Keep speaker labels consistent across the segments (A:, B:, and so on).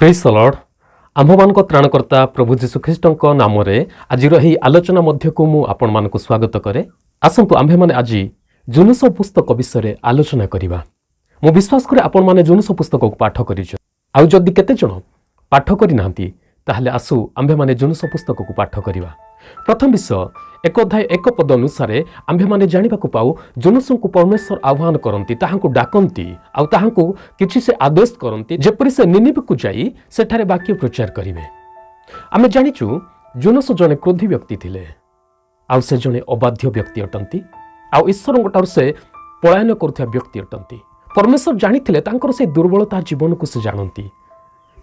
A: ପ୍ରେଜ୍ ଲର୍ଡ। ଆମ୍ଭମାନଙ୍କ ତ୍ରାଣକର୍ତ୍ତା ପ୍ରଭୁ ଯୀଶୁଖ୍ରୀଷ୍ଟଙ୍କ ନାମରେ ଆଜିର ଏହି ଆଲୋଚନା ମଧ୍ୟକୁ ମୁଁ ଆପଣମାନଙ୍କୁ ସ୍ୱାଗତ କରେ। ଆସନ୍ତୁ, ଆମ୍ଭେମାନେ ଆଜି ଜୁନୁସ ପୁସ୍ତକ ବିଷୟରେ ଆଲୋଚନା କରିବା। ମୁଁ ବିଶ୍ୱାସ କରେ, ଆପଣମାନେ ଜୁନୁସ ପୁସ୍ତକକୁ ପାଠ କରିଛନ୍ତି। ଆଉ ଯଦି କେତେଜଣ ପାଠ କରିନାହାନ୍ତି, ତାହେଲେ ଆସୁ ଆମ୍ଭେମାନେ ଜୁନୁସ ପୁସ୍ତକକୁ ପାଠ କରିବା। ପ୍ରଥମ ବିଷୟ 1 ଅଧ୍ୟାୟ 1 ପଦ ଅନୁସାରେ ଆମ୍ଭେମାନେ ଜାଣିବାକୁ ପାଉ, ଜୁନୁସଙ୍କୁ ପରମେଶ୍ୱର ଆହ୍ୱାନ କରନ୍ତି, ତାହାଙ୍କୁ ଡାକନ୍ତି ଆଉ ତାହାଙ୍କୁ କିଛି ସେ ଆଦେଶ କରନ୍ତି, ଯେପରି ସେ ନିନିବିକୁ ଯାଇ ସେଠାରେ ବାକ୍ୟ ପ୍ରଚାର କରିବେ। ଆମେ ଜାଣିଛୁ, ଜୁନୁସ ଜଣେ କ୍ରୋଧୀ ବ୍ୟକ୍ତି ଥିଲେ ଆଉ ସେ ଜଣେ ଅବାଧ୍ୟ ବ୍ୟକ୍ତି ଅଟନ୍ତି ଆଉ ଈଶ୍ୱରଙ୍କ ଠାରୁ ସେ ପଳାୟନ କରୁଥିବା ବ୍ୟକ୍ତି ଅଟନ୍ତି। ପରମେଶ୍ୱର ଜାଣିଥିଲେ, ତାଙ୍କର ସେ ଦୁର୍ବଳତା ଜୀବନକୁ ସେ ଜାଣନ୍ତି,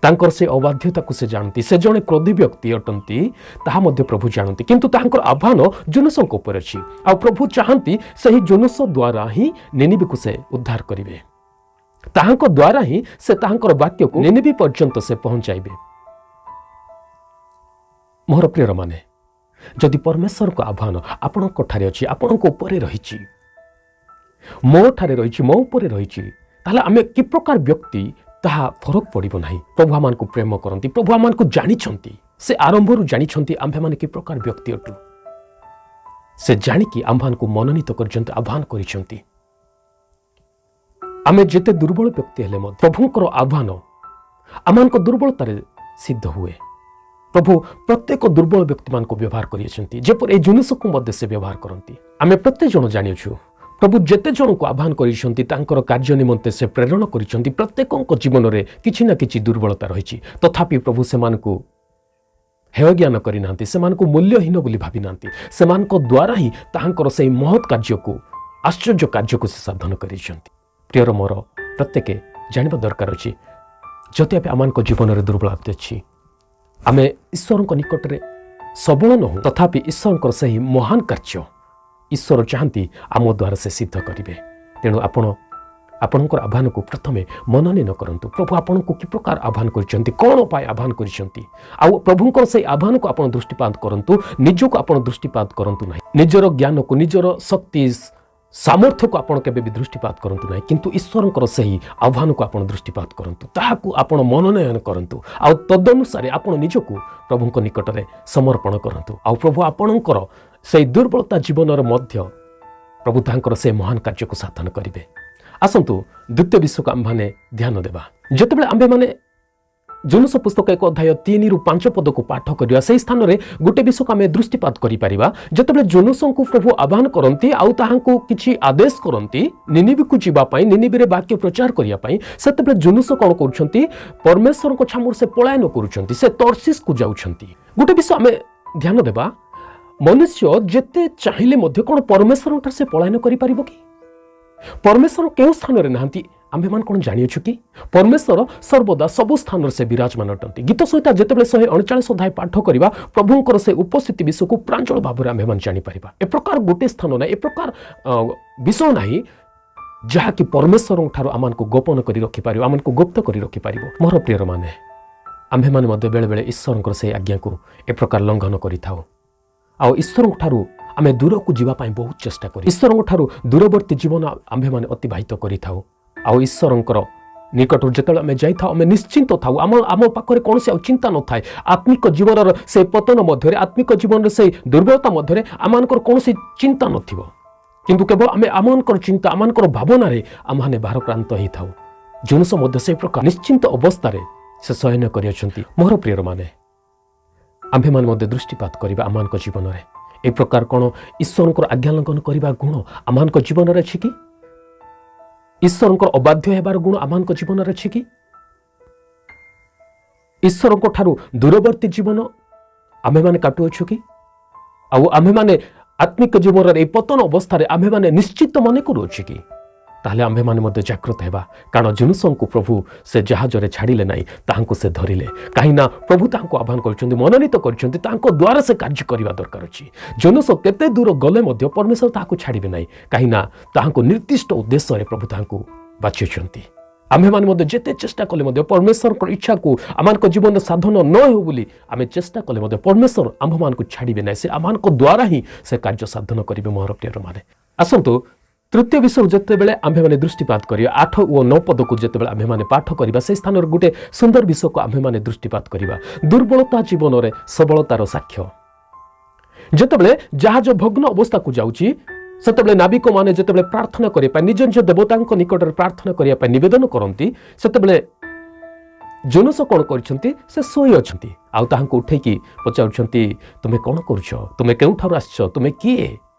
A: ତାଙ୍କର ସେ ଅବାଧ୍ୟତାକୁ ସେ ଜାଣନ୍ତି। ସେ ଜଣେ କ୍ରୋଧୀ ବ୍ୟକ୍ତି ଅଟନ୍ତି, ତାହା ମଧ୍ୟ ପ୍ରଭୁ ଜାଣନ୍ତି। କିନ୍ତୁ ତାଙ୍କର ଆହ୍ୱାନ ଜୁନୁସଙ୍କ ଉପରେ ଅଛି ଆଉ ପ୍ରଭୁ ଚାହାନ୍ତି ସେହି ଜୁନୁସ ଦ୍ୱାରା ହିଁ ନିନିବିକୁ ସେ ଉଦ୍ଧାର କରିବେ। ତାହାଙ୍କ ଦ୍ୱାରା ହିଁ ସେ ତାହାଙ୍କର ବାକ୍ୟକୁ ନିନିବି ପର୍ଯ୍ୟନ୍ତ ସେ ପହଞ୍ଚାଇବେ। ମୋର ପ୍ରିୟମାନେ, ଯଦି ପରମେଶ୍ୱରଙ୍କ ଆହ୍ୱାନ ଆପଣଙ୍କ ଠାରେ ଅଛି, ଆପଣଙ୍କ ଉପରେ ରହିଛି, ମୋ ଠାରେ ରହିଛି, ମୋ ଉପରେ ରହିଛି, ତାହେଲେ ଆମେ କି ପ୍ରକାର ବ୍ୟକ୍ତି ତାହା ଫରକ ପଡ଼ିବ ନାହିଁ। ପ୍ରଭୁ ଆମମାନଙ୍କୁ ପ୍ରେମ କରନ୍ତି। ପ୍ରଭୁ ଆମମାନଙ୍କୁ ଜାଣିଛନ୍ତି। ସେ ଆରମ୍ଭରୁ ଜାଣିଛନ୍ତି ଆମ୍ଭେମାନେ କି ପ୍ରକାର ବ୍ୟକ୍ତି ଅଟୁ। ସେ ଜାଣିକି ଆମ୍ଭମାନଙ୍କୁ ମନୋନୀତ କରିଛନ୍ତି, ଆହ୍ୱାନ କରିଛନ୍ତି। ଆମେ ଯେତେ ଦୁର୍ବଳ ବ୍ୟକ୍ତି ହେଲେ ମଧ୍ୟ ପ୍ରଭୁଙ୍କର ଆହ୍ୱାନ ଆମମାନଙ୍କ ଦୁର୍ବଳତାରେ ସିଦ୍ଧ ହୁଏ। ପ୍ରଭୁ ପ୍ରତ୍ୟେକ ଦୁର୍ବଳ ବ୍ୟକ୍ତିମାନଙ୍କୁ ବ୍ୟବହାର କରିଅଛନ୍ତି, ଯେପରି ଏହି ଜିନିଷକୁ ମଧ୍ୟ ସେ ବ୍ୟବହାର କରନ୍ତି। ଆମେ ପ୍ରତ୍ୟେକ ଜଣ ଜାଣିଅଛୁ, ପ୍ରଭୁ ଯେତେ ଜଣଙ୍କୁ ଆହ୍ୱାନ କରିଛନ୍ତି, ତାଙ୍କର କାର୍ଯ୍ୟ ନିମନ୍ତେ ସେ ପ୍ରେରଣ କରିଛନ୍ତି, ପ୍ରତ୍ୟେକଙ୍କ ଜୀବନରେ କିଛି ନା କିଛି ଦୁର୍ବଳତା ରହିଛି। ତଥାପି ପ୍ରଭୁ ସେମାନଙ୍କୁ ହେୟ ଜ୍ଞାନ କରିନାହାନ୍ତି, ସେମାନଙ୍କୁ ମୂଲ୍ୟହୀନ ବୋଲି ଭାବିନାହାନ୍ତି। ସେମାନଙ୍କ ଦ୍ୱାରା ହିଁ ତାହାଙ୍କର ସେହି ମହତ୍ କାର୍ଯ୍ୟକୁ, ଆଶ୍ଚର୍ଯ୍ୟ କାର୍ଯ୍ୟକୁ ସେ ସାଧନ କରିଛନ୍ତି। ପ୍ରିୟର ମୋର, ପ୍ରତ୍ୟେକ ଜାଣିବା ଦରକାର ଅଛି, ଯଦି ଏବେ ଆମମାନଙ୍କ ଜୀବନରେ ଦୁର୍ବଳତା ଅଛି, ଆମେ ଈଶ୍ୱରଙ୍କ ନିକଟରେ ସବଳ ନୋହୁଁ, ତଥାପି ଈଶ୍ୱରଙ୍କର ସେହି ମହାନ କାର୍ଯ୍ୟ ଈଶ୍ୱର ଚାହାନ୍ତି ଆମ ଦ୍ୱାରା ସେ ସିଦ୍ଧ କରିବେ। ତେଣୁ ଆପଣ ଆପଣଙ୍କର ଆହ୍ୱାନକୁ ପ୍ରଥମେ ମନୋନୟନ କରନ୍ତୁ। ପ୍ରଭୁ ଆପଣଙ୍କୁ କି ପ୍ରକାର ଆହ୍ୱାନ କରିଛନ୍ତି, କ'ଣ ପାଇଁ ଆହ୍ୱାନ କରିଛନ୍ତି ଆଉ ପ୍ରଭୁଙ୍କର ସେଇ ଆହ୍ୱାନକୁ ଆପଣ ଦୃଷ୍ଟିପାତ କରନ୍ତୁ। ନିଜକୁ ଆପଣ ଦୃଷ୍ଟିପାତ କରନ୍ତୁ ନାହିଁ। ନିଜର ଜ୍ଞାନକୁ, ନିଜର ଶକ୍ତି ସାମର୍ଥ୍ୟକୁ ଆପଣ କେବେ ବି ଦୃଷ୍ଟିପାତ କରନ୍ତୁ ନାହିଁ। କିନ୍ତୁ ଈଶ୍ୱରଙ୍କର ସେହି ଆହ୍ୱାନକୁ ଆପଣ ଦୃଷ୍ଟିପାତ କରନ୍ତୁ, ତାହାକୁ ଆପଣ ମନୋନୟନ କରନ୍ତୁ ଆଉ ତଦନୁସାରେ ଆପଣ ନିଜକୁ ପ୍ରଭୁଙ୍କ ନିକଟରେ ସମର୍ପଣ କରନ୍ତୁ। ଆଉ ପ୍ରଭୁ ଆପଣଙ୍କର ସେଇ ଦୁର୍ବଳତା ଜୀବନରେ ମଧ୍ୟ ପ୍ରଭୁ ତାଙ୍କର ସେ ମହାନ କାର୍ଯ୍ୟକୁ ସାଧନ କରିବେ। ଆସନ୍ତୁ, ଦ୍ୱିତୀୟ ବିଷୟକୁ ଆମ୍ଭେମାନେ ଧ୍ୟାନ ଦେବା। ଯେତେବେଳେ ଆମ୍ଭେମାନେ ଜୁନୁସ ପୁସ୍ତକ 1 ଅଧ୍ୟାୟ 3ରୁ 5 ପଦକୁ ପାଠ କରିବା, ସେହି ସ୍ଥାନରେ ଗୋଟେ ବିଷୟକୁ ଆମେ ଦୃଷ୍ଟିପାତ କରିପାରିବା। ଯେତେବେଳେ ଜୁନୁସଙ୍କୁ ପ୍ରଭୁ ଆହ୍ୱାନ କରନ୍ତି ଆଉ ତାହାଙ୍କୁ କିଛି ଆଦେଶ କରନ୍ତି ନିନିବିକୁ ଯିବା ପାଇଁ, ନିନିବିରେ ବାକ୍ୟ ପ୍ରଚାର କରିବା ପାଇଁ, ସେତେବେଳେ ଜୁନୁସ କ'ଣ କରୁଛନ୍ତି? ପରମେଶ୍ୱରଙ୍କ ଛାମୁରୁ ସେ ପଳାୟନ କରୁଛନ୍ତି, ସେ ତର୍ସିସକୁ ଯାଉଛନ୍ତି। ଗୋଟେ ବିଷୟ ଆମେ ଧ୍ୟାନ ଦେବା, ମନୁଷ୍ୟ ଯେତେ ଚାହିଁଲେ ମଧ୍ୟ କ'ଣ ପରମେଶ୍ୱରଙ୍କଠାରୁ ସେ ପଳାୟନ କରିପାରିବ କି? ପରମେଶ୍ୱର କେଉଁ ସ୍ଥାନରେ ନାହାନ୍ତି, ଆମ୍ଭେମାନେ କ'ଣ ଜାଣିଅଛୁ କି? ପରମେଶ୍ୱର ସର୍ବଦା ସବୁ ସ୍ଥାନରେ ସେ ବିରାଜମାନ ଅଟନ୍ତି। ଗୀତ ସହିତ ଯେତେବେଳେ 139 ଅଧ୍ୟାୟ ପାଠ କରିବା, ପ୍ରଭୁଙ୍କର ସେ ଉପସ୍ଥିତି ବିଷୟକୁ ପ୍ରାଞ୍ଜଳ ଭାବରେ ଆମ୍ଭେମାନେ ଜାଣିପାରିବା। ଏ ପ୍ରକାର ଗୋଟିଏ ସ୍ଥାନ ନାହିଁ, ଏ ପ୍ରକାର ବିଷୟ ନାହିଁ, ଯାହାକି ପରମେଶ୍ୱରଙ୍କ ଠାରୁ ଆମମାନଙ୍କୁ ଗୋପନ କରି ରଖିପାରିବ, ଆମମାନଙ୍କୁ ଗୁପ୍ତ କରି ରଖିପାରିବ। ମୋର ପ୍ରିୟମାନେ, ଆମ୍ଭେମାନେ ମଧ୍ୟ ବେଳେବେଳେ ଈଶ୍ୱରଙ୍କର ସେଇ ଆଜ୍ଞାକୁ ଏ ପ୍ରକାର ଲଙ୍ଘନ କରିଥାଉ ଆଉ ଈଶ୍ୱରଙ୍କ ଠାରୁ ଆମେ ଦୂରକୁ ଯିବା ପାଇଁ ବହୁତ ଚେଷ୍ଟା କରୁ। ଈଶ୍ୱରଙ୍କ ଠାରୁ ଦୂରବର୍ତ୍ତୀ ଜୀବନ ଆମ୍ଭେମାନେ ଅତିବାହିତ କରିଥାଉ। ଆଉ ଈଶ୍ୱରଙ୍କର ନିକଟରୁ ଯେତେବେଳେ ଆମେ ଯାଇଥାଉ, ଆମେ ନିଶ୍ଚିନ୍ତ ଥାଉ। ଆମ ପାଖରେ କୌଣସି ଆଉ ଚିନ୍ତା ନଥାଏ। ଆତ୍ମିକ ଜୀବନର ସେ ପତନ ମଧ୍ୟରେ, ଆତ୍ମିକ ଜୀବନର ସେଇ ଦୁର୍ବଳତା ମଧ୍ୟରେ ଆମମାନଙ୍କର କୌଣସି ଚିନ୍ତା ନଥିବ। କିନ୍ତୁ କେବଳ ଆମେ ଆମମାନଙ୍କର ଚିନ୍ତା, ଆମମାନଙ୍କର ଭାବନାରେ ଆମମାନେ ଭାରକ୍ରାନ୍ତ ହେଇଥାଉ। ଜୁନୁସ ମଧ୍ୟ ସେଇ ପ୍ରକାର ନିଶ୍ଚିନ୍ତ ଅବସ୍ଥାରେ ସେ ଶୟନ କରିଅଛନ୍ତି। ମୋର ପ୍ରିୟମାନେ, ଆମ୍ଭେମାନେ ମଧ୍ୟ ଦୃଷ୍ଟିପାତ କରିବା, ଆମମାନଙ୍କ ଜୀବନରେ ଏ ପ୍ରକାର କ'ଣ ଈଶ୍ୱରଙ୍କର ଆଜ୍ଞା ଲଙ୍ଘନ କରିବା ଗୁଣ ଆମମାନଙ୍କ ଜୀବନରେ ଅଛି କି? ଈଶ୍ୱରଙ୍କର ଅବାଧ୍ୟ ହେବାର ଗୁଣ ଆମମାନଙ୍କ ଜୀବନରେ ଅଛି କି? ଈଶ୍ୱରଙ୍କ ଠାରୁ ଦୂରବର୍ତ୍ତୀ ଜୀବନ ଆମ୍ଭେମାନେ କାଟୁଅଛୁ କି? ଆଉ ଆମ୍ଭେମାନେ ଆତ୍ମିକ ଜୀବନରେ ଏହି ପତନ ଅବସ୍ଥାରେ ଆମ୍ଭେମାନେ ନିଶ୍ଚିତ ମନେ କରୁଅଛୁ କି? ତାହେଲେ ଆମ୍ଭେମାନେ ମଧ୍ୟ ଜାଗ୍ରତ ହେବା। କାରଣ ଜିନୁଷଙ୍କୁ ପ୍ରଭୁ ସେ ଜାହାଜରେ ଛାଡ଼ିଲେ ନାହିଁ, ତାହାଙ୍କୁ ସେ ଧରିଲେ। କାହିଁକିନା ପ୍ରଭୁ ତାହାଙ୍କୁ ଆହ୍ୱାନ କରିଛନ୍ତି, ମନୋନୀତ କରିଛନ୍ତି, ତାଙ୍କ ଦ୍ୱାରା ସେ କାର୍ଯ୍ୟ କରିବା ଦରକାର ଅଛି। ଜନୁଷ କେତେ ଦୂର ଗଲେ ମଧ୍ୟ ପରମେଶ୍ୱର ତାହାକୁ ଛାଡ଼ିବେ ନାହିଁ, କାହିଁକିନା ତାହାଙ୍କୁ ନିର୍ଦ୍ଦିଷ୍ଟ ଉଦ୍ଦେଶ୍ୟରେ ପ୍ରଭୁ ତାହାଙ୍କୁ ବାଛିଛନ୍ତି। ଆମ୍ଭେମାନେ ମଧ୍ୟ ଯେତେ ଚେଷ୍ଟା କଲେ ମଧ୍ୟ, ପରମେଶ୍ୱରଙ୍କ ଇଚ୍ଛାକୁ ଆମମାନଙ୍କ ଜୀବନରେ ସାଧନ ନ ହେଉ ବୋଲି ଆମେ ଚେଷ୍ଟା କଲେ ମଧ୍ୟ, ପରମେଶ୍ୱର ଆମ୍ଭମାନଙ୍କୁ ଛାଡ଼ିବେ ନାହିଁ। ସେ ଆମମାନଙ୍କ ଦ୍ୱାରା ହିଁ ସେ କାର୍ଯ୍ୟ ସାଧନ କରିବେ। ମୋର ପ୍ରିୟମାନେ, ଆସନ୍ତୁ। ତୃତୀୟ ବିଷୟ ଯେତେବେଳେ ଆମ୍ଭେମାନେ ଦୃଷ୍ଟିପାତ କରିବା, 8 ଓ 9 ପଦକୁ ଯେତେବେଳେ ଆମ୍ଭେମାନେ ପାଠ କରିବା, ସେହି ସ୍ଥାନରେ ଗୋଟେ ସୁନ୍ଦର ବିଷୟକୁ ଆମ୍ଭେମାନେ ଦୃଷ୍ଟିପାତ କରିବା, ଦୁର୍ବଳତା ଜୀବନରେ ସବଳତାର ସାକ୍ଷ୍ୟ। ଯେତେବେଳେ ଜାହାଜ ଭଗ୍ନ ଅବସ୍ଥାକୁ ଯାଉଛି, ସେତେବେଳେ ନାବିକମାନେ ଯେତେବେଳେ ପ୍ରାର୍ଥନା କରିବା ପାଇଁ ନିଜ ନିଜ ଦେବତାଙ୍କ ନିକଟରେ ପ୍ରାର୍ଥନା କରିବା ପାଇଁ ନିବେଦନ କରନ୍ତି, ସେତେବେଳେ ଜୋନସ କ'ଣ କରିଛନ୍ତି? ସେ ଶୋଇ ଅଛନ୍ତି। ଆଉ ତାହାଙ୍କୁ ଉଠେଇକି ପଚାରୁଛନ୍ତି, "ତୁମେ କ'ଣ କରୁଛ? ତୁମେ କେଉଁଠାରୁ ଆସିଛ? ତୁମେ କିଏ?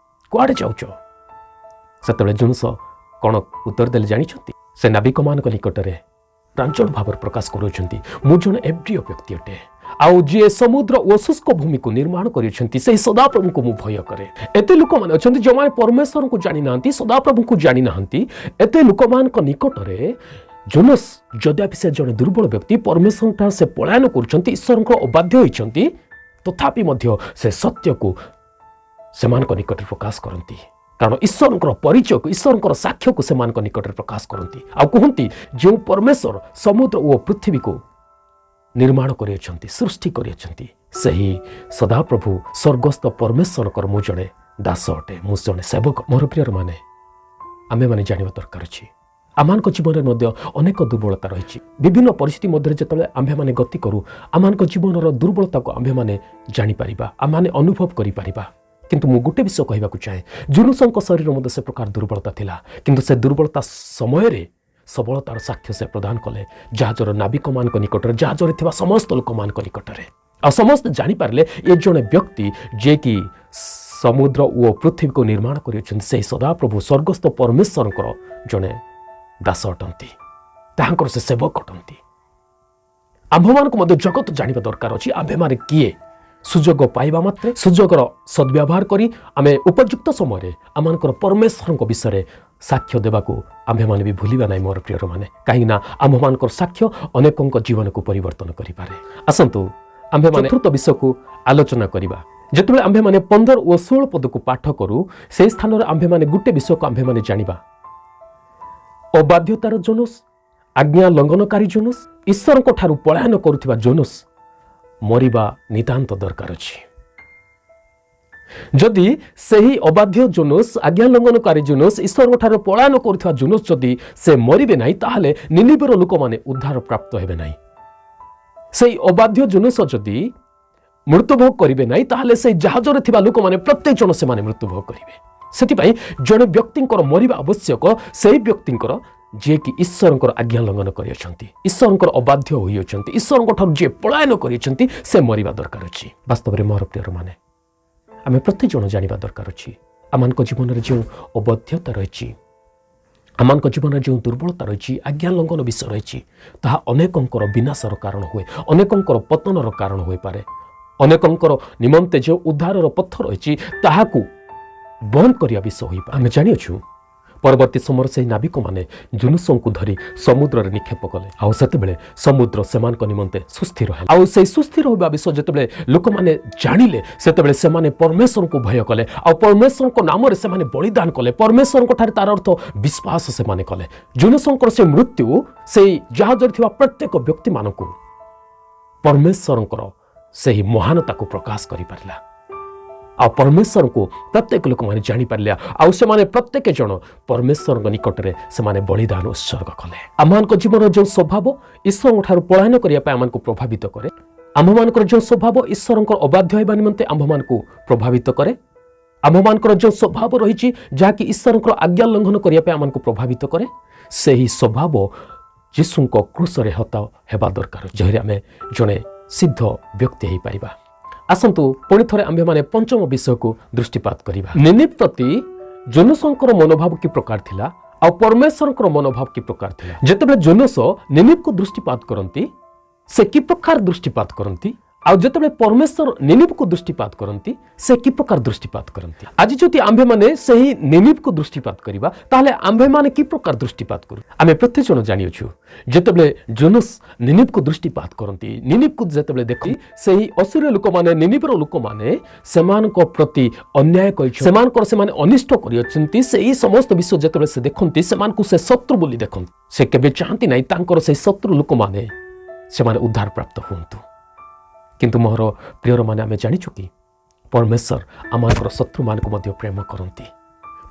A: କୁଆଡ଼େ ଯାଉଛ?" ସେତେବେଳେ ଜୋନସ କ'ଣ ଉତ୍ତର ଦେଲେ ଜାଣିଛନ୍ତି? ସେ ନାବିକମାନଙ୍କ ନିକଟରେ ପ୍ରାଞ୍ଜଳ ଭାବରେ ପ୍ରକାଶ କରୁଛନ୍ତି, "ମୁଁ ଜଣେ ଏବ୍ରିୟ ବ୍ୟକ୍ତି ଅଟେ ଆଉ ଯିଏ ସମୁଦ୍ର ଓ ଶୁଷ୍କ ଭୂମିକୁ ନିର୍ମାଣ କରିଛନ୍ତି, ସେହି ସଦାପ୍ରଭୁଙ୍କୁ ମୁଁ ଭୟ କରେ।" ଏତେ ଲୋକମାନେ ଅଛନ୍ତି ଯେଉଁମାନେ ପରମେଶ୍ୱରଙ୍କୁ ଜାଣିନାହାନ୍ତି, ସଦାପ୍ରଭୁଙ୍କୁ ଜାଣିନାହାନ୍ତି। ଏତେ ଲୋକମାନଙ୍କ ନିକଟରେ ଜୋନସ୍, ଯଦ୍ୟପି ସେ ଜଣେ ଦୁର୍ବଳ ବ୍ୟକ୍ତି, ପରମେଶ୍ୱରଙ୍କଠାରୁ ସେ ପଳାୟନ କରୁଛନ୍ତି, ଈଶ୍ୱରଙ୍କ ଅବାଧ୍ୟ ହୋଇଛନ୍ତି, ତଥାପି ମଧ୍ୟ ସେ ସତ୍ୟକୁ ସେମାନଙ୍କ ନିକଟରେ ପ୍ରକାଶ କରନ୍ତି। କାରଣ ଈଶ୍ୱରଙ୍କର ପରିଚୟକୁ, ଈଶ୍ୱରଙ୍କର ସାକ୍ଷ୍ୟକୁ ସେମାନଙ୍କ ନିକଟରେ ପ୍ରକାଶ କରନ୍ତି ଆଉ କୁହନ୍ତି, ଯେଉଁ ପରମେଶ୍ୱର ସମୁଦ୍ର ଓ ପୃଥିବୀକୁ ନିର୍ମାଣ କରିଅଛନ୍ତି, ସୃଷ୍ଟି କରିଅଛନ୍ତି, ସେହି ସଦାପ୍ରଭୁ ସ୍ୱର୍ଗସ୍ଥ ପରମେଶ୍ୱରଙ୍କର ମୁଁ ଜଣେ ଦାସ ଅଟେ, ମୁଁ ଜଣେ ସେବକ। ମୋର ପ୍ରିୟର ମାନେ, ଆମେମାନେ ଜାଣିବା ଦରକାର ଅଛି, ଆମମାନଙ୍କ ଜୀବନରେ ମଧ୍ୟ ଅନେକ ଦୁର୍ବଳତା ରହିଛି। ବିଭିନ୍ନ ପରିସ୍ଥିତି ମଧ୍ୟରେ ଯେତେବେଳେ ଆମ୍ଭେମାନେ ଗତି କରୁ, ଆମମାନଙ୍କ ଜୀବନର ଦୁର୍ବଳତାକୁ ଆମ୍ଭେମାନେ ଜାଣିପାରିବା, ଆମମାନେ ଅନୁଭବ କରିପାରିବା। କିନ୍ତୁ ମୁଁ ଗୋଟେ ବିଷୟ କହିବାକୁ ଚାହେଁ, ଜୁନୁସଙ୍କ ଶରୀର ମଧ୍ୟ ସେ ପ୍ରକାର ଦୁର୍ବଳତା ଥିଲା, କିନ୍ତୁ ସେ ଦୁର୍ବଳତା ସମୟରେ ସବଳତାର ସାକ୍ଷ୍ୟ ସେ ପ୍ରଦାନ କଲେ ଜାହାଜର ନାବିକମାନଙ୍କ ନିକଟରେ, ଜାହାଜରେ ଥିବା ସମସ୍ତ ଲୋକମାନଙ୍କ ନିକଟରେ। ଆଉ ସମସ୍ତେ ଜାଣିପାରିଲେ, ଏ ଜଣେ ବ୍ୟକ୍ତି ଯିଏକି ସମୁଦ୍ର ଓ ପୃଥିବୀକୁ ନିର୍ମାଣ କରିଅଛନ୍ତି, ସେହି ସଦାପ୍ରଭୁ ସ୍ୱର୍ଗସ୍ଥ ପରମେଶ୍ୱରଙ୍କର ଜଣେ ଦାସ ଅଟନ୍ତି, ତାହାଙ୍କର ସେ ସେବକ ଅଟନ୍ତି। ଆମ୍ଭମାନଙ୍କୁ ମଧ୍ୟ ଜଗତ ଜାଣିବା ଦରକାର ଅଛି ଆମ୍ଭେମାନେ କିଏ। ସୁଯୋଗ ପାଇବା ମାତ୍ରେ ସୁଯୋଗର ସଦ୍ବ୍ୟବହାର କରି ଆମେ ଉପଯୁକ୍ତ ସମୟରେ ଆମମାନଙ୍କର ପରମେଶ୍ୱରଙ୍କ ବିଷୟରେ ସାକ୍ଷ୍ୟ ଦେବାକୁ ଆମ୍ଭେମାନେ ବି ଭୁଲିବା ନାହିଁ ମୋର ପ୍ରିୟରମାନେ, କାହିଁକିନା ଆମ୍ଭମାନଙ୍କର ସାକ୍ଷ୍ୟ ଅନେକଙ୍କ ଜୀବନକୁ ପରିବର୍ତ୍ତନ କରିପାରେ। ଆସନ୍ତୁ, ଆମ୍ଭେମାନେ ଚତୁର୍ଥ ବିଷୟକୁ ଆଲୋଚନା କରିବା। ଯେତେବେଳେ ଆମ୍ଭେମାନେ 15 ଓ 16 ପଦକୁ ପାଠ କରୁ, ସେହି ସ୍ଥାନରେ ଆମ୍ଭେମାନେ ଗୋଟେ ବିଷୟକୁ ଆମ୍ଭେମାନେ ଜାଣିବା। ଅବାଧ୍ୟତାର ଜୋନସ୍, ଆଜ୍ଞା ଲଙ୍ଘନକାରୀ ଜୋନସ୍, ଈଶ୍ୱରଙ୍କ ଠାରୁ ପଳାୟନ କରୁଥିବା ଜୋନସ୍ ମରିବା ନିତାନ୍ତ ଦରକାର ଅଛି। ଯଦି ସେହି ଅବାଧ୍ୟ ଜୋନସ୍, ଆଜ୍ଞା ଲଙ୍ଘନକାରୀ ଜୋନସ୍, ଈଶ୍ୱରଙ୍କ ଠାରୁ ପଳାୟନ କରୁଥିବା ଜୋନସ୍ ଯଦି ସେ ମରିବେ ନାହିଁ, ତାହେଲେ ନିନିବେର ଲୋକମାନେ ଉଦ୍ଧାର ପ୍ରାପ୍ତ ହେବେ ନାହିଁ। ସେଇ ଅବାଧ୍ୟ ଜୋନସ ଯଦି ମୃତ୍ୟୁଭୋଗ କରିବେ ନାହିଁ, ତାହେଲେ ସେଇ ଜାହାଜରେ ଥିବା ଲୋକମାନେ ପ୍ରତ୍ୟେକ ଜଣ ସେମାନେ ମୃତ୍ୟୁଭୋଗ କରିବେ। ସେଥିପାଇଁ ଜଣେ ବ୍ୟକ୍ତିଙ୍କର ମରିବା ଆବଶ୍ୟକ, ସେଇ ବ୍ୟକ୍ତିଙ୍କର ଯିଏକି ଈଶ୍ୱରଙ୍କର ଆଜ୍ଞା ଲଙ୍ଘନ କରିଅଛନ୍ତି, ଈଶ୍ୱରଙ୍କର ଅବାଧ୍ୟ ହୋଇଅଛନ୍ତି, ଈଶ୍ୱରଙ୍କ ଠାରୁ ଯିଏ ପଳାୟନ କରିଅଛନ୍ତି, ସେ ମରିବା ଦରକାର ଅଛି। ବାସ୍ତବରେ ମୋର ପ୍ରିୟରମାନେ, ଆମେ ପ୍ରତ୍ୟେକ ଜଣ ଜାଣିବା ଦରକାର ଅଛି, ଆମମାନଙ୍କ ଜୀବନରେ ଯେଉଁ ଅବାଧ୍ୟତା ରହିଛି, ଆମମାନଙ୍କ ଜୀବନରେ ଯେଉଁ ଦୁର୍ବଳତା ରହିଛି, ଆଜ୍ଞା ଲଙ୍ଘନ ବିଷୟ ରହିଛି, ତାହା ଅନେକଙ୍କର ବିନାଶର କାରଣ ହୁଏ, ଅନେକଙ୍କର ପତନର କାରଣ ହୋଇପାରେ। ଅନେକଙ୍କର ନିମନ୍ତେ ଯେଉଁ ଉଦ୍ଧାରର ପଥ ରହିଛି, ତାହାକୁ ବନ୍ଦ କରିବା ବିଷୟ ହୋଇପାରେ। ଆମେ ଜାଣିଅଛୁ, ପରବର୍ତ୍ତୀ ସମୟରେ ସେହି ନାବିକମାନେ ଜୁନୁସଙ୍କୁ ଧରି ସମୁଦ୍ରରେ ନିକ୍ଷେପ କଲେ ଆଉ ସେତେବେଳେ ସମୁଦ୍ର ସେମାନଙ୍କ ନିମନ୍ତେ ସୁସ୍ଥିର ହେଲା। ଆଉ ସେଇ ସୁସ୍ଥିର ହେବା ବିଷୟ ଯେତେବେଳେ ଲୋକମାନେ ଜାଣିଲେ, ସେତେବେଳେ ସେମାନେ ପରମେଶ୍ୱରଙ୍କୁ ଭୟ କଲେ ଆଉ ପରମେଶ୍ୱରଙ୍କ ନାମରେ ସେମାନେ ବଳିଦାନ କଲେ। ପରମେଶ୍ୱରଙ୍କ ଠାରେ ତାର ଅର୍ଥ ବିଶ୍ୱାସ ସେମାନେ କଲେ। ଜୁନୁସଙ୍କର ସେ ମୃତ୍ୟୁ ସେଇ ଜାହାଜରେ ଥିବା ପ୍ରତ୍ୟେକ ବ୍ୟକ୍ତିମାନଙ୍କୁ ପରମେଶ୍ୱରଙ୍କର ସେହି ମହାନତାକୁ ପ୍ରକାଶ କରିପାରିଲା ଆଉ ପରମେଶ୍ୱରଙ୍କୁ ପ୍ରତ୍ୟେକ ଲୋକମାନେ ଜାଣିପାରିଲେ ଆଉ ସେମାନେ ପ୍ରତ୍ୟେକ ଜଣ ପରମେଶ୍ୱରଙ୍କ ନିକଟରେ ସେମାନେ ବଳିଦାନ ଉତ୍ସର୍ଗ କଲେ। ଆମମାନଙ୍କ ଜୀବନର ଯେଉଁ ସ୍ୱଭାବ ଈଶ୍ୱରଙ୍କ ଠାରୁ ପଳାୟନ କରିବା ପାଇଁ ଆମମାନଙ୍କୁ ପ୍ରଭାବିତ କରେ, ଆମ୍ଭମାନଙ୍କର ଯେଉଁ ସ୍ୱଭାବ ଈଶ୍ୱରଙ୍କର ଅବାଧ୍ୟ ହେବା ନିମନ୍ତେ ଆମ୍ଭମାନଙ୍କୁ ପ୍ରଭାବିତ କରେ, ଆମ୍ଭମାନଙ୍କର ଯେଉଁ ସ୍ୱଭାବ ରହିଛି ଯାହାକି ଈଶ୍ୱରଙ୍କର ଆଜ୍ଞା ଲଙ୍ଘନ କରିବା ପାଇଁ ଆମମାନଙ୍କୁ ପ୍ରଭାବିତ କରେ, ସେହି ସ୍ୱଭାବ ଯୀଶୁଙ୍କ କ୍ରୁଶରେ ହତ ହେବା ଦରକାର, ଯେହେତୁ ଆମେ ଜଣେ ସିଦ୍ଧ ବ୍ୟକ୍ତି ହେଇପାରିବା। ଆସନ୍ତୁ, ପୁଣି ଥରେ ଆମ୍ଭେମାନେ ପଞ୍ଚମ ବିଷୟକୁ ଦୃଷ୍ଟିପାତ କରିବା। ନିନିବ ପ୍ରତି ଜୋନସଙ୍କର ମନୋଭାବ କି ପ୍ରକାର ଥିଲା ଆଉ ପରମେଶ୍ୱରଙ୍କର ମନୋଭାବ କି ପ୍ରକାର ଥିଲା? ଯେତେବେଳେ ଜୋନସ ନିନିବକୁ ଦୃଷ୍ଟିପାତ କରନ୍ତି, ସେ କି ପ୍ରକାର ଦୃଷ୍ଟିପାତ କରନ୍ତି ଆଉ ଯେତେବେଳେ ପରମେଶ୍ୱର ନିନିବକୁ ଦୃଷ୍ଟିପାତ କରନ୍ତି, ସେ କି ପ୍ରକାର ଦୃଷ୍ଟିପାତ କରନ୍ତି? ଆଜି ଯଦି ଆମ୍ଭେମାନେ ସେହି ନିନିବକୁ ଦୃଷ୍ଟିପାତ କରିବା, ତାହେଲେ ଆମ୍ଭେମାନେ କି ପ୍ରକାର ଦୃଷ୍ଟିପାତ କରୁ? ଆମେ ପ୍ରତ୍ୟେକ ଜଣ ଜାଣିଅଛୁ, ଯେତେବେଳେ ଜୋନସ୍ ନିନିବକୁ ଦୃଷ୍ଟିପାତ କରନ୍ତି, ନିନିବକୁ ଯେତେବେଳେ ଦେଖନ୍ତି, ସେହି ଅସୂରୀୟ ଲୋକମାନେ, ନିନିବର ଲୋକମାନେ ସେମାନଙ୍କ ପ୍ରତି ଅନ୍ୟାୟ କରିଛନ୍ତି, ସେମାନଙ୍କର ସେମାନେ ଅନିଷ୍ଟ କରିଅଛନ୍ତି, ସେଇ ସମସ୍ତ ବିଷୟ ଯେତେବେଳେ ସେ ଦେଖନ୍ତି, ସେମାନଙ୍କୁ ସେ ଶତ୍ରୁ ବୋଲି ଦେଖନ୍ତି। ସେ କେବେ ଚାହାନ୍ତି ନାହିଁ ତାଙ୍କର ସେଇ ଶତ୍ରୁ ଲୋକମାନେ ସେମାନେ ଉଦ୍ଧାର ପ୍ରାପ୍ତ ହୁଅନ୍ତୁ। କିନ୍ତୁ ମୋର ପ୍ରିୟରମାନେ, ଆମେ ଜାଣିଛୁ କି ପରମେଶ୍ୱର ଆମମାନଙ୍କର ଶତ୍ରୁମାନଙ୍କୁ ମଧ୍ୟ ପ୍ରେମ କରନ୍ତି।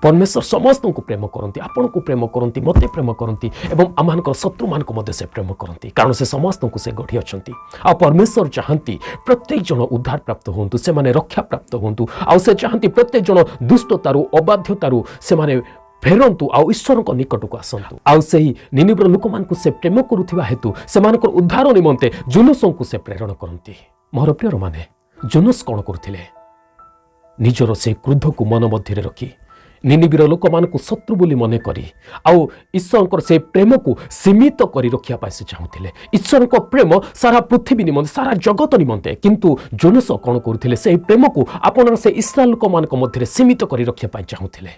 A: ପରମେଶ୍ୱର ସମସ୍ତଙ୍କୁ ପ୍ରେମ କରନ୍ତି, ଆପଣଙ୍କୁ ପ୍ରେମ କରନ୍ତି, ମୋତେ ପ୍ରେମ କରନ୍ତି ଏବଂ ଆମମାନଙ୍କର ଶତ୍ରୁମାନଙ୍କୁ ମଧ୍ୟ ସେ ପ୍ରେମ କରନ୍ତି, କାରଣ ସେ ସମସ୍ତଙ୍କୁ ସେ ଗଢ଼ି ଅଛନ୍ତି। ଆଉ ପରମେଶ୍ୱର ଚାହାନ୍ତି ପ୍ରତ୍ୟେକ ଜଣ ଉଦ୍ଧାର ପ୍ରାପ୍ତ ହୁଅନ୍ତୁ, ସେମାନେ ରକ୍ଷା ପ୍ରାପ୍ତ ହୁଅନ୍ତୁ। ଆଉ ସେ ଚାହାନ୍ତି ପ୍ରତ୍ୟେକ ଜଣ ଦୁଷ୍ଟତାରୁ, ଅବାଧ୍ୟତାରୁ ସେମାନେ ଫେରନ୍ତୁ ଆଉ ଈଶ୍ୱରଙ୍କ ନିକଟକୁ ଆସନ୍ତୁ। ଆଉ ସେହି ନିନିବର ଲୋକମାନଙ୍କୁ ସେ ପ୍ରେମ କରୁଥିବା ହେତୁ ସେମାନଙ୍କର ଉଦ୍ଧାର ନିମନ୍ତେ ଜୁନୁସଙ୍କୁ ସେ ପ୍ରେରଣ କରନ୍ତି। ମୋର ପ୍ରିୟମାନେ, ଜୁନୁସ କ'ଣ କରୁଥିଲେ? ନିଜର ସେ କ୍ରୋଧକୁ ମନ ମଧ୍ୟରେ ରଖି, ନିନିବିର ଲୋକମାନଙ୍କୁ ଶତ୍ରୁ ବୋଲି ମନେ କରି ଆଉ ଈଶ୍ୱରଙ୍କର ସେ ପ୍ରେମକୁ ସୀମିତ କରି ରଖିବା ପାଇଁ ସେ ଚାହୁଁଥିଲେ। ଈଶ୍ୱରଙ୍କ ପ୍ରେମ ସାରା ପୃଥିବୀ ନିମନ୍ତେ, ସାରା ଜଗତ ନିମନ୍ତେ, କିନ୍ତୁ ଜୋନସ କ'ଣ କରୁଥିଲେ? ସେହି ପ୍ରେମକୁ ଆପଣର ସେ ଇସ୍ରାଏଲ ଲୋକମାନଙ୍କ ମଧ୍ୟରେ ସୀମିତ କରି ରଖିବା ପାଇଁ ଚାହୁଁଥିଲେ।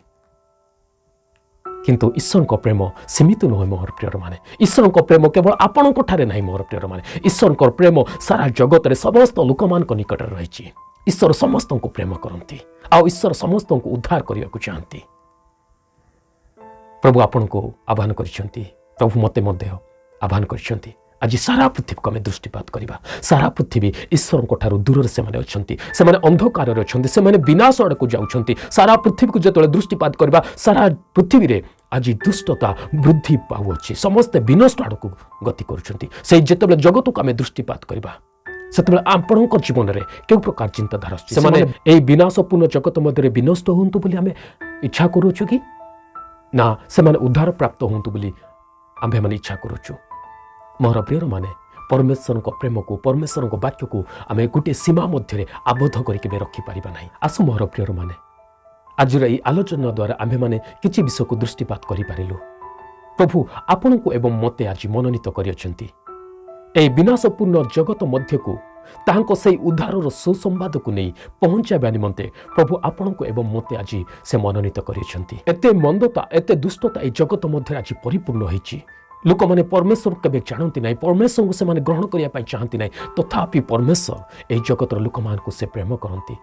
A: କିନ୍ତୁ ଈଶ୍ୱରଙ୍କ ପ୍ରେମ ସୀମିତ ନୁହେଁ, ମୋର ପ୍ରିୟମାନେ। ଈଶ୍ୱରଙ୍କ ପ୍ରେମ କେବଳ ଆପଣଙ୍କ ଠାରେ ନାହିଁ, ମୋର ପ୍ରିୟମାନେ। ଈଶ୍ୱରଙ୍କ ପ୍ରେମ ସାରା ଜଗତରେ ସମସ୍ତ ଲୋକମାନଙ୍କ ନିକଟରେ ରହିଛି। ଈଶ୍ୱର ସମସ୍ତଙ୍କୁ ପ୍ରେମ କରନ୍ତି ଆଉ ଈଶ୍ୱର ସମସ୍ତଙ୍କୁ ଉଦ୍ଧାର କରିବାକୁ ଚାହାନ୍ତି। ପ୍ରଭୁ ଆପଣଙ୍କୁ ଆହ୍ୱାନ କରିଛନ୍ତି, ପ୍ରଭୁ ମୋତେ ମଧ୍ୟ ଆହ୍ୱାନ କରିଛନ୍ତି। ଆଜି ସାରା ପୃଥିବୀକୁ ଆମେ ଦୃଷ୍ଟିପାତ କରିବା। ସାରା ପୃଥିବୀ ଈଶ୍ୱରଙ୍କ ଠାରୁ ଦୂରରେ ସେମାନେ ଅଛନ୍ତି, ସେମାନେ ଅନ୍ଧକାରରେ ଅଛନ୍ତି, ସେମାନେ ବିନାଶ ଆଡ଼କୁ ଯାଉଛନ୍ତି। ସାରା ପୃଥିବୀକୁ ଯେତେବେଳେ ଦୃଷ୍ଟିପାତ କରିବା, ସାରା ପୃଥିବୀରେ ଆଜି ଦୁଷ୍ଟତା ବୃଦ୍ଧି ପାଉଅଛି, ସମସ୍ତେ ବିନଷ୍ଟ ଆଡ଼କୁ ଗତି କରୁଛନ୍ତି। ସେଇ ଯେତେବେଳେ ଜଗତକୁ ଆମେ ଦୃଷ୍ଟିପାତ କରିବା, ସେତେବେଳେ ଆପଣଙ୍କ ଜୀବନରେ କେଉଁ ପ୍ରକାର ଚିନ୍ତାଧାରା ଆସୁଛି? ସେମାନେ ଏହି ବିନାଶପୂର୍ଣ୍ଣ ଜଗତ ମଧ୍ୟରେ ବିନଷ୍ଟ ହୁଅନ୍ତୁ ବୋଲି ଆମେ ଇଚ୍ଛା କରୁଅଛୁ କି ନା ସେମାନେ ଉଦ୍ଧାର ପ୍ରାପ୍ତ ହୁଅନ୍ତୁ ବୋଲି ଆମ୍ଭେମାନେ ଇଚ୍ଛା କରୁଛୁ? ମୋର ପ୍ରିୟମାନେ, ପରମେଶ୍ୱରଙ୍କ ପ୍ରେମକୁ, ପରମେଶ୍ୱରଙ୍କ ବାକ୍ୟକୁ ଆମେ ଗୋଟିଏ ସୀମା ମଧ୍ୟରେ ଆବଦ୍ଧ କରି କେବେ ରଖିପାରିବା ନାହିଁ। ଆସୁ ମୋର ପ୍ରିୟମାନେ, ଆଜିର ଏହି ଆଲୋଚନା ଦ୍ୱାରା ଆମ୍ଭେମାନେ କିଛି ବିଷୟକୁ ଦୃଷ୍ଟିପାତ କରିପାରିଲୁ। ପ୍ରଭୁ ଆପଣଙ୍କୁ ଏବଂ ମୋତେ ଆଜି ମନୋନୀତ କରିଅଛନ୍ତି ଏହି ବିନାଶପୂର୍ଣ୍ଣ ଜଗତ ମଧ୍ୟକୁ ତାହାଙ୍କ ସେଇ ଉଦ୍ଧାରର ସୁସମ୍ବାଦକୁ ନେଇ ପହଞ୍ଚାଇବା ନିମନ୍ତେ। ପ୍ରଭୁ ଆପଣଙ୍କୁ ଏବଂ ମୋତେ ଆଜି ସେ ମନୋନୀତ କରିଛନ୍ତି। ଏତେ ମନ୍ଦତା, ଏତେ ଦୁଷ୍ଟତା ଏହି ଜଗତ ମଧ୍ୟରେ ଆଜି ପରିପୂର୍ଣ୍ଣ ହୋଇଛି। ଲୋକମାନେ ପରମେଶ୍ୱରଙ୍କୁ କେବେ ଜାଣନ୍ତି ନାହିଁ, ପରମେଶ୍ୱରଙ୍କୁ ସେମାନେ ଗ୍ରହଣ କରିବା ପାଇଁ ଚାହାନ୍ତି ନାହିଁ। ତଥାପି ପରମେଶ୍ୱର ଏହି ଜଗତର ଲୋକମାନଙ୍କୁ ସେ ପ୍ରେମ କରନ୍ତି।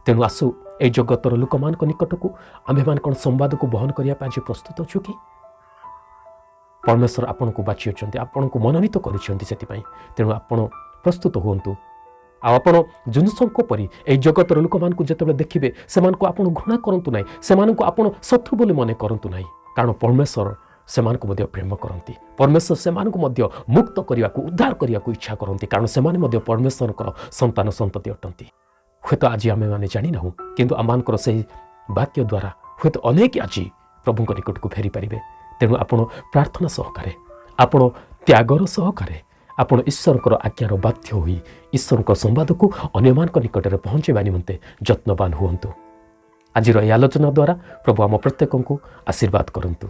A: ତେଣୁ ଆସୁ, ଏହି ଜଗତର ଲୋକମାନଙ୍କ ନିକଟକୁ ଆମ୍ଭେମାନେ କ'ଣ ସମ୍ବାଦକୁ ବହନ କରିବା ପାଇଁ ଆଜି ପ୍ରସ୍ତୁତ ଅଛୁ କି? ପରମେଶ୍ୱର ଆପଣଙ୍କୁ ବାଛି ଅଛନ୍ତି, ଆପଣଙ୍କୁ ମନୋନୀତ କରିଛନ୍ତି ସେଥିପାଇଁ। ତେଣୁ ଆପଣ ପ୍ରସ୍ତୁତ ହୁଅନ୍ତୁ ଆଉ ଆପଣ ଜୁନୁସଙ୍କ ପରି ଏହି ଜଗତର ଲୋକମାନଙ୍କୁ ଯେତେବେଳେ ଦେଖିବେ, ସେମାନଙ୍କୁ ଆପଣ ଘୃଣା କରନ୍ତୁ ନାହିଁ, ସେମାନଙ୍କୁ ଆପଣ ଶତ୍ରୁ ବୋଲି ମନେ କରନ୍ତୁ ନାହିଁ, କାରଣ ପରମେଶ୍ୱର ସେମାନଙ୍କୁ ମଧ୍ୟ ପ୍ରେମ କରନ୍ତି। ପରମେଶ୍ୱର ସେମାନଙ୍କୁ ମଧ୍ୟ ମୁକ୍ତ କରିବାକୁ, ଉଦ୍ଧାର କରିବାକୁ ଇଚ୍ଛା କରନ୍ତି, କାରଣ ସେମାନେ ମଧ୍ୟ ପରମେଶ୍ୱରଙ୍କର ସନ୍ତାନ ସନ୍ତତି ଅଟନ୍ତି। ହୁଏତ ଆଜି ଆମେମାନେ ଜାଣିନାହୁଁ, କିନ୍ତୁ ଆମମାନଙ୍କର ସେହି ବାକ୍ୟ ଦ୍ୱାରା ହୁଏତ ଅନେକ ଆଜି ପ୍ରଭୁଙ୍କ ନିକଟକୁ ଫେରିପାରିବେ। ତେଣୁ ଆପଣ ପ୍ରାର୍ଥନା ସହକାରେ, ଆପଣ ତ୍ୟାଗର ସହକାରେ, ଆପଣ ଈଶ୍ୱରଙ୍କର ଆଜ୍ଞାର ବାଧ୍ୟ ହୋଇ ଈଶ୍ୱରଙ୍କ ସମ୍ବାଦକୁ ଅନ୍ୟମାନଙ୍କ ନିକଟରେ ପହଞ୍ଚାଇବା ନିମନ୍ତେ ଯତ୍ନବାନ ହୁଅନ୍ତୁ। ଆଜିର ଏହି ଆଲୋଚନା ଦ୍ୱାରା ପ୍ରଭୁ ଆମ ପ୍ରତ୍ୟେକଙ୍କୁ ଆଶୀର୍ବାଦ କରନ୍ତୁ।